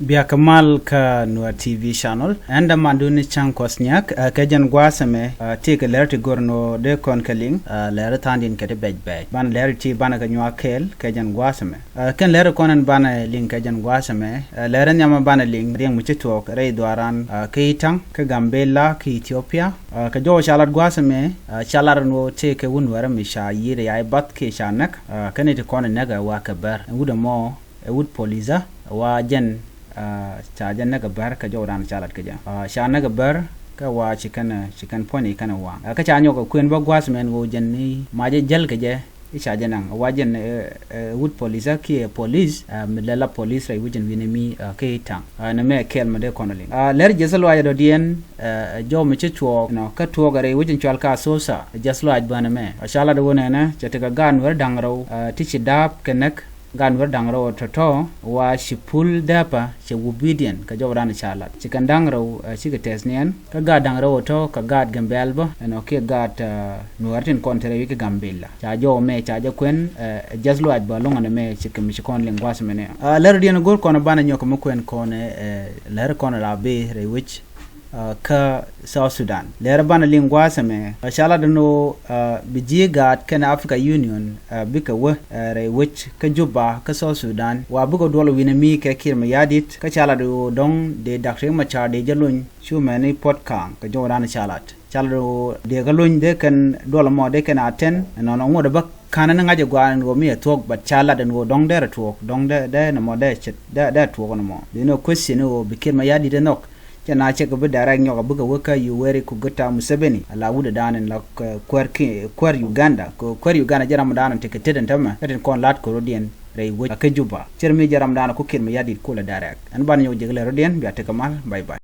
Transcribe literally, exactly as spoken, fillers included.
Biak mal kä Nuer T V channel. Ɛn dämandun ni Cäŋ Kuɔth Nyak, ɛ, kɛ jɛn gua̱a̱th ɛmɛ, ɛ, ti kɛ lɛr ti gör ni ɣöö dee kɔn kɛ liŋ, ɛ, lɛr tha̱a̱ŋdiɛn kɛ ti bɛc bɛc. Banɛ lɛr ti banɛ kɛ nyuak kɛɛl kɛ jɛn gua̱a̱th ɛmɛ. Ɛ, kɛn lɛr kɔn ɛn banɛ liŋ kɛ jɛn gua̱a̱th ɛmɛ, ɛ, lɛr ɛn nhiam banɛ liŋ riɛŋ mi ci tuɔɔk rɛy dhuaaran, ɛ, kä Itaŋ, kä Gambela, kä Ethiopia. Ɛ, kɛ jɔw ca lat gua̱a̱th ɛmɛ, ɛ, ca lat ɛn ɣöö tëëkɛ wut Nuɛrä mi ca yi̱i̱r ɛ ya̱ i̱ bath kiɛ ca näk, ɛ, kɛn iti kɔn ɛ näk ɛ wa kɛ bär. Ɛn wut ɛmɔ ɛ wut polith ɛ wa jɛn, ɛ, ca jɛ näk ɛ bär kɛ jɔwdan ca lat kɛ jɛ. Ɛ, ca näk ɛ bär kɛ wa ci kɛn, ci kɛn puɔ̱ny i̱ kɛn ɛ waŋ. Ɛ, kä ca nyɔk ɛ kuën bä gua̱a̱th ɛmɛ ɛn ɣöö jɛn ni ma jɛ jäl kɛ jɛ i̱ ca jɛ naŋ. Ɛ wa jɛn, ɛ, ɛ, wut polith ɛ kiɛ polith, ɛ, mi lɛ la polith rɛy wec ɛn wi̱nɛ mi, ɛ, kä Itaŋ. Ɛ, nɛmɛ kɛɛl mi dee kɔn ɛ liŋ. Ɛ, lɛr jiɛth lɔaac ɛ dɔ̱diɛn, ɛ, jɔw mi ci tuɔɔk nɔ kä tuɔɔk ɛ rɛy wec ɛn cɔal kä Asosa. Jiɛth lɔaac bä nɛmɛ. Ɛ, ca lat ɛ ɣöö nɛnɛ cɛ tekɛ gaat Nuɛr da̱ŋ rɛw, ɛ, ti ci da̱a̱p kɛ näk. Gaat Nuɛr da̱ŋ rɛw tɔ̱tɔ̱ wa ci pul dääpä cɛ wupidiɛn kɛ jɔwdan ca lat. Ci kɛn da̱ŋ rɛw, ɛ, cikɛ tɛth niɛn. Kä gaat da̱ŋ rɛw tɔ̱ kɛ gaat Gambɛl bä ɛnɔ kiɛ gaat, ɛ, Nuɛr tin kɔn te rɛy wi̱c kä Gambela. Ca jɔw mɛ ca jɛ kuɛn, ɛ, jiɛth lɔaac bä lo̱ŋ ɛn ɛmɛ ci kɛ mi ci kɔn liŋ gua̱a̱th ɛmɛ nɛ. Ɛ, lɛr diɛn go̱r kɔn banɛ nyɔk kɛ mi kuɛn kɔn, ɛ, lɛr kɔn la bi rɛy wec, ɛ, kä South Sudan. Lɛr banɛ liŋ gua̱a̱th ɛmɛ, ɛ, ca lat ɛn ɣöö, ɛ, bi ji̱ gaat kɛnɛ Africa Union, ɛ, bikɛ wä, ɛ, rɛy wec kä Juba kä South Sudan. Wa bikɛ duɔl wi̱nɛ mi kɛ Kiir Mayardit kä ca lat ɣöö dɔ̱ŋ dee Dak Riek Machar dee jɛ lony cu mɛni puɔ̱t ka̱a̱ŋ kɛ jɔwdan ca lat. Ca lat ɣöö dee kɛ lony dee kɛn duɔl ɛmɔ dee kɛn a tɛn ɛnɔnɔ ŋuɔ̱t ɛ bä ka̱n ni ŋa̱c ɛ gua̱a̱n ɛn ɣöö mi ɛ thuɔ̱k, but ca lat ɛn ɣöö dɔ̱ŋ dee rɛ tuɔɔk, dɔ̱ŋ dee, dee nɔmɔ dee cɛ, dee, dee tuɔɔk nɔmɔ. Dee ni ɛ question ni ɣöö bi Kiir Mayardit ɛ nhɔk. Cɛ na cɛ kɛ bi direct nyɔk a bikɛ wä kä Yoweri Kaguta Museveni, a la wut ɛ da̱a̱n ɛn la, ɛ, kuäär ki, kuäär Uganda. Kɛ kuäär Uganda jɛ ram da̱a̱n ɛn tekɛ tet ɛn tämɛ kä tin kɔn la̱t kɛ rɔ̱diɛn rɛy wec a kä Juba. Cɛ ri mi jɛ ram da̱a̱n ku Kiir Mayardit kulɛ direct. Ɛn banɛ nyɔk jɛ kɛ lɛ rɔ̱diɛn, bia tekɛ mal. Bye bye.